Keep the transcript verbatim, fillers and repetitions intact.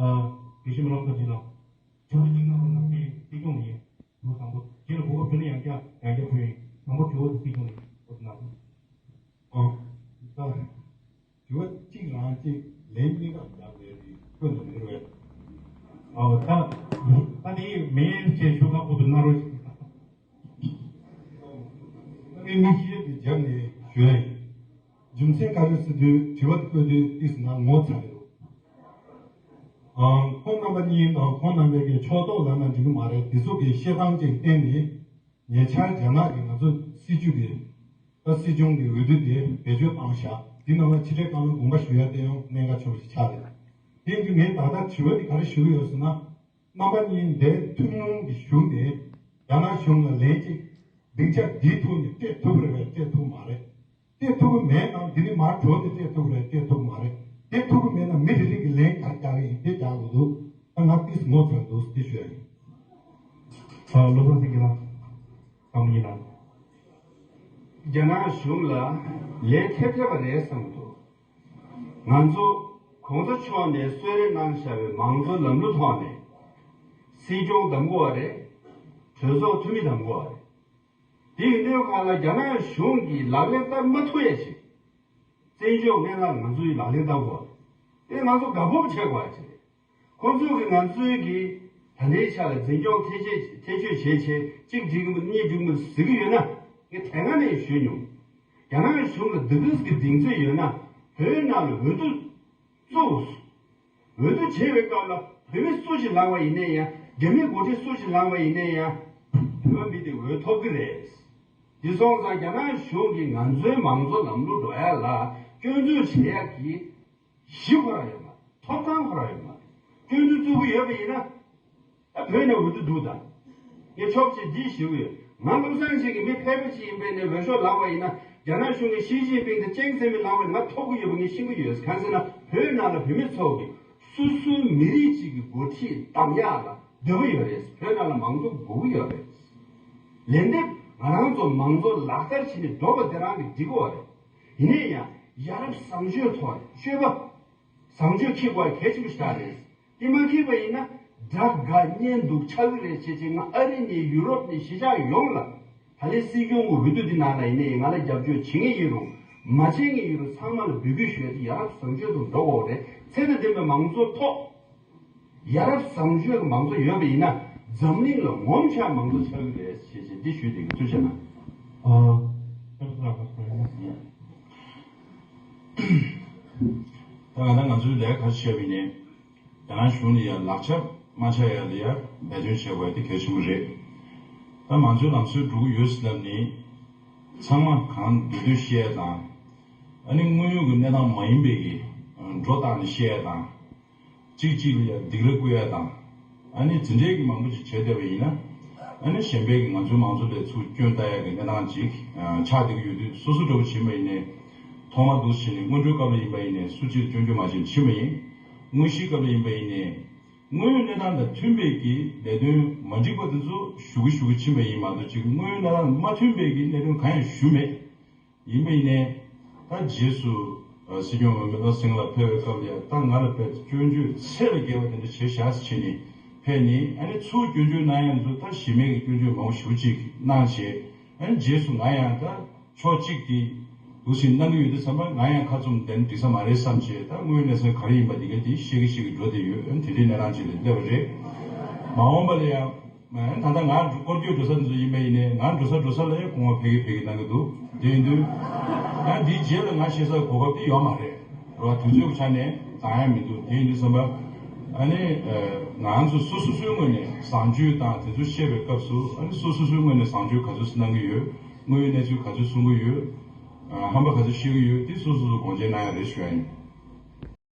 ཨ། དགེ་བཤེས་མི་ལོ་ཁ་ཅིག་ལ། དྲི་བ་གཅིག་གནང་བ་ན་དེ་སྲིད་སྐྱོང་ཡིན། དྲི་བ་དང་པོ་དེ་ལ་གོ་སྐབས་བྱུང་ན་ཡང་བསྐྱར་ཡང་བསྐྱར་ཕུལ་ཡིན། དང་པོ་དྲི་བ་དེ་སྲིད་སྐྱོང་ཡིན། འོ་དེ་གནང་། ཨོ། ད། དྲི་བ་གཅིག་རང་གཅིག་ལན་གཉིས་ཀ་རྒྱབ་པའི་རིགས་ཁྱོད་ནས་མི་རུ་བས། ཨོ་ད། ད་དེ་མེད་ཅེས་ཤོག་ཁག་པོ་དུ་ན་རོ་ཞིག་ད་དེ་མི་ཤེས་པའི་རྒྱབ་ནས་ཞུ་ཡ་ཡིན། རྒྱུ་མཚན་ག་རེ་ཟེར་དུས་དྲི་བ་དེ་བཀོད་དུས་ཏིས་ང་ངོ་ཚ་རེད། ཨང་། ཁོང་རྣམ་པ་གཉིས་དང་ཁོང་རྣམ་པའི་གི་ཕྱོགས་གཏོགས་ལབ་ན་འགྲིག་གི་མ་རེད། དེ་ཚོ་གི་བཤད་སྟངས་ཅིག་བསྟན་ནས་ཉེ་ཆར་རྒྱ་ནག་གི་ང་ཚོ་སྲིད་བྱུས་ཀྱི་ད་སྲིད་སྐྱོང་གི་འོས་བསྡུ་དེ་བེད་སྤྱོད་བཏང་བཞག་དེ་ནང་ལ་ཕྱི་དྲིལ་བཀའ་བློན་དགོངས་པ་ཞུ་ཡ་དེ་ཡང་གནད་འགག་ཆེན་པོ་ཞིག་ཆགས་རེད། དེ་ཡིན་དུས་ངས་ད་ལྟ་དྲི་བ་དེ་ག་རེ་ཞུ་གི་ཡོད་ཟེར་ན། རྣམ་པ་གཉིས་འདིར་ཐུན་མོང་གི་གཞུང་དེ་རྒྱ་ནག་གཞུང་ལ་ལན་གཅིག་སྡིངས་ཆ་འདིའི་ཐོག་ནས་སྤྲད་ཐུབ་ཀྱི་རེད་པས། སྤྲད་ཐུབ་མ་རེད། སྤྲད་ཐུབ་ཀྱི་མེད་ན་འདི་ནས་མར་འགྲོ་དེ་སྤྲད་ཐུབ་ཀྱི་རེད། སྤྲད་ཐུབ་མ་རེད། སྤྲད་ཐུབ་ཀྱི་མེད་ན་མི་རེ་རེ་གི་ལན་ག་རེ་རྒྱག་གི་ཡིན་དེ་རྒྱག་དགོས་འདུག་ད་ང་ཏིས་ངོ་ཚ་འདུག་དེ་ཞུ་ཡ་ཡིན། ཨ། བློ་བཟང་སེང་གེ་ལགས། བཀའ་མོལ་གནང་། རྒྱ་ནག་གཞུང་ལ་ལན་ཐེབས་ཐེབས་པ་རེད་བསམ་གྱི་འདུག་ང་ཚོ་གོང་ས་མཆོག་ནས་གསོལ་རས་གནང་བཞག་པའི་མང་གཙོ་ལམ་ལུགས་ཐོག་ནས་སྲིད་སྐྱོང་གདམ་དགོས་པ་རེད། གྲོས་ཚོགས་འཐུས་མི་གདམ་དགོས་པ་རེད། དེ་ཡིན་དུས་གང་ལ་རྒྱ་ནག་གཞུང་གིས་ལག་ལེན་བསྟར་མ་ཐུབ་ཡ་ཞིག་བཙན་བྱོལ་སྔོན་ལ་ང་ཚོ་ཡིས་ལག་ལེན་བསྟར་དགོས་པ་རེད། དེ་ང་ཚོ་དགའ་སྤོབས་བྱེད་དགོས་པ་ཞིག་རེད། ཁོང་ཚོ་གིས་ང་ཚོའི་གི་ད་ལྟའི་ཆ་ལ་འཛིན་སྐྱོང་ཐེ་ཆེ་ཐེ་ཆོད་བྱེད་ཆེད་གཅིག་འགྲིག་གི་མི་གཉིས་འགྲིག་གི་མི་ཟེར་གི་ཡོད་ན། ངས་དེ་སྔ་ནས་ཞུས་མྱོང་། རྒྱ་ནག་གཞུང་ལ་འདི་འདྲ་གི་གདེང་ཚོད་ཡོད་ན་བོད་ནང་ལ་འོས་བསྡུ་བཙུགས། འོས་བསྡུ་བྱེད་པའི་སྐབས་ལ་བོད་མི་སུ་ཞིག་ལངས་པ་ཡིན་ནའི་ཡང་། རྒྱ་མི་འགོ་ཁྲིད་སུ་ཞིག་ལངས་པ་ཡིན་ནའི་ཡང་། བོད་མི་དེ་འོས་ཐོབ་གི་རེད། དེ་སོང་ཙང་རྒྱ་ནག་གཞུང་གིས་ང་ཚོའི་མང་གཙོ་ལམ་ལུགས་འགྲོ་ཡ་ལ་སྐྱོན་འཛུགས་བྱེད་ཡ་གི་གཞི་ཁོ་རང་ཡོད་མ་རེད། ཐོབ་ཐང་ཁོ་རང་ཡོད་མ་རེད། སྐྱོན་འཛུགས་བཙུགས་ཀྱི་ཡོད་པ་ཡིན་ན། ད་བོད་ནས་འོས་བསྡུ་འདུག་ད། ངས་ཆོག་ཅེས་འདི་ཞུ་གི་ཡོད། ང་བློ་བཟང་ཞིག་གིས་མི་ཕལ་པ་ཞིག་ཡིན་པའི་ནས་འོས་ཤོག་ལངས་པ་ཡིན་ན། རྒྱ་ནག་གཞུང་གིས་ཞི་ཅིན་ཕིང་དང་ཅེང་ཙེ་མིན་ལངས་པ་ཡིན་ན་ང་ཐོབ་ཀྱི་ཡོད་པ་ངས་ཤེས་ཀྱི་ཡོད། གང་ཟེར་ན་བོད་ནང་ལ་བོད་མི་ཚོ་གིས་སོ་སོའི་མི་རིགས་གཅིག་གི་འགོ་ཁྲིད་གདམ་ཡག་ལ་འདོད་པ་ཡོད་རེད། བོད་ནང་ལ་མང་གཙོ་དགོས་ཀྱི་ཡོད་རེད། ལན་འདེབས་ང་རང་ཚོ་མང་གཙོ་ལག་བསྟར་བྱས་ནས་འགྲོ་བ་དེ་རང་གི་འགྲིག་གི་ཡོད་རེད། ཡིན་ན་ཡང་ཡ་རབས་བཟང་སྤྱོད་ཐོག་ནས་སྤྱོད་པ། བཟང་སྤྱོད་འཁྱེར་དགོས་གལ་ཆེན་པོ་ཞིག་རེད། དེ་མ་འཁྱེར་བ་ཡིན་ན་དགྲ་དགའ་གཉེན་སྡུག་ཆགས་ཀྱི་རེད་བྱས་བྱས། ང་ཨ་རི་ནས་ཡུ་རོབ་ནས་གཞིས་ཆགས་ཡོངས་ལ་ད་ལན་སྲིད་སྐྱོང་གི་འོས་བསྡུ་འདི་ནང་ལ་ཡིན་ནའི་ང་ལ་རྒྱབ་སྐྱོར་བྱེད་མཁན་ཡིན་རུང་མ་བྱེད་མཁན་ཡིན་རུང་ཚང་མ་ལ་འབོད་སྐུལ་ཞུ་ཡ་དེ་ཡ་རབས་བཟང་སྤྱོད་དུ་འགྲོ་དགོས་རེད། ཚད་དང་ལྡན་པའི་མང་གཙོ་ཐོག་ཡ་རབས་བཟང་སྤྱོད་ཀྱི་མང་གཙོ་ཡོད་པ་ཡིན་ན་འཛམ་གླིང་ལ་ངོམ་ཆགས་མང་གཙོ་ཆགས་ཀྱི་རེད་ཞེས་བྱས་འདི་ཞུས་ཏེ་ཐུགས་རྗེ་གནང་། ཨ། ད་ང་ད་ང་ཚོའི་ལས་ཀ་བྱས་པ་ཡིན་ནའི་རྒྱ་ནག་གཞུང་ལ་ཡ་ལག་ཆ་མ་ཆག་ཡ་ལ་ཡ་འབད་བརྩོན་བྱེད་དགོས་ཡ་དེ་གལ་ཆེན་པོ་རེད། ད་མང་གཙོའི་ལམ་སྲོལ་འགྲོ་གི་ཡོད་ཟེར་ལབ་ནི་ཚང་མ་གང་འདོད་འདོད་བཤད་ཡ་དང་། ཨ་ནི་དངོས་ཡོད་ཀྱི་གནས་སྟངས་མ་ཡིན་པའི་གི་སྒྲོ་བཏགས་ནས་བཤད་ཡ་དང་། གཅིག་གཅིག་ལ་ཡ་སྡིགས་ར་བསྐུལ་ཡ་དང་། ཨ་ནི་འཛིན་གྲྭའི་གི་མང་པོ་ཅིག་བྱས་བསྡད་པ་ཡིན་ན། ཨ་ནི་གཞན་པའི་གི་ང་ཚོའི་མང་གཙོ་ལ་ཚུར་སྐྱོན་བཏགས་ཡ་གི་གནས་སྟངས་ཅིག་ཆགས་བསྡད་ཀྱི་ཡོད་དུས་སོ་སོ་འདྲ་པོ་བྱེད་པ་ཡིན་ནའི། ཐོག་མ་འདུག་བྱས་ནས་སྔོན་འགྲོའི་སྐབས་ལ་ཡིན་པ་ཡིན་ནའི་སུ་གཅིག་སྐྱོན་བརྗོད་མ་བྱས་ནས་ཕྱིན་པ་ཡིན། དངོས་གཞིའི་སྐབས་ལ་ཡིན་པ་ཡིན་ནའི། དངོས་ཡོད་གནས་སྟངས་དང་མཐུན་པའི་གི་ལས་དོན་མ་འགྲིག་པ་དེ་ཚོ་ཞུ་གི་ཞུ་གི་ཕྱིན་པ་ཡིན་མ་གཏོགས་ཅིག་དངོས་ཡོད་གནས་སྟངས་མ་མཐུན་པའི་གི་གནད་དོན་གང་ཡང་ཞུ་མེད། ཡིན་པ་ཡིན་ནའི། ད་རྗེས་སུ་ཨ་སྲིད་སྐྱོང་འོས་མི་ལགས་སེང་ལ་ཕེབས་པའི་སྐབས་ལ་ཡ་ད་ང་ལ་དཔེ་སྐྱོན་བརྗོད་ཚད་ལས་བརྒལ་བ་དེ་འདྲ་བྱས་བཞག་ཟེར་བྱས་ནས་ཕེབས་ནས། ཨ་ནི་ཚུར་སྐྱོན་བརྗོད་གནང་ཡ་ཚོ་ད་གཞི་མེད་ཀྱི་སྐྱོན་བརྗོད་མང་པོ་ཞེ་པོ་ཅིག་གནང་བྱས། ཨ་ནི་རྗེས་སུ་ང་ཡང་ད་ཕྱོགས་གཅིག་གིས་འདུག་སེ་གནང་གི་ཡོད་དུས་ཙམ་པ་ང་ཡང་ཁ་བཙུམ་བསྡད་ན་འགྲིག་ས་མ་རེད་བསམ་བྱས། ད་དངོས་ཡོད་གནས་ཚུལ་ག་རེ་ཡིན་པ་འདི་ག་དེ་བཤད་ཀྱི་བཤད་ཀྱི་འགྲོ་བསྡད་ཡོད། ཨ་ནི་དེ་འདྲའི་གནས་སྟངས་ཅིག་ལ་སླེབས་པ་རེད། མ་འོངས་པ་ལ་ཡང་། ད་ལྟ་ང་སྐོར་སྐྱོད་འགྲོ་ས་འདི་ཚོ་ཡིན་པ་ཡིན་ནའི་ང་འགྲོ་ས་འགྲོ་ས་ལ་ཡང་སྐུ་ངོ་ཕེབས་ཀྱི་ཕེབས་ཀྱི་གནང་གི་འདུག་དེ་ཡིན་དུས། ཡང་འདིའི་རྗེས་ལ་ང་བཤད་སར་གོ་སྐབས་དེ་ཡོད་མ་རེད། རོ་དུས་ཚོད་ཀྱི་ཆ་ནས་འདང་ཡང་མི་འདུག་དེ་ཡིན་དུས་ཙམ་པ། ཨ་ནི། ང་ཚོ་སོ་སོ་སོའི་ངོས་ནས་བཟང་སྤྱོད་དང་དེ་ཚོ་བཤད་པའི་སྐབས་སུ། ཨ་ནི་སོ་སོ་སོའི་ངོས་ནས་བཟང་སྤྱོད་ག་ཚོད་གནང་གི་ཡོད། དངོས་ཡོད་གནས་ཚུལ་ག་ཚོད་གསུང་གི་ཡོད། ཧམ་པ་ག་ཚོད་བཤད་ཀྱི་ཡོད། དེ་སོ་སོ་སོ་དགོངས་འཆར་གནང་ཡ་རེད་ཞུ་ཡ་ཡིན།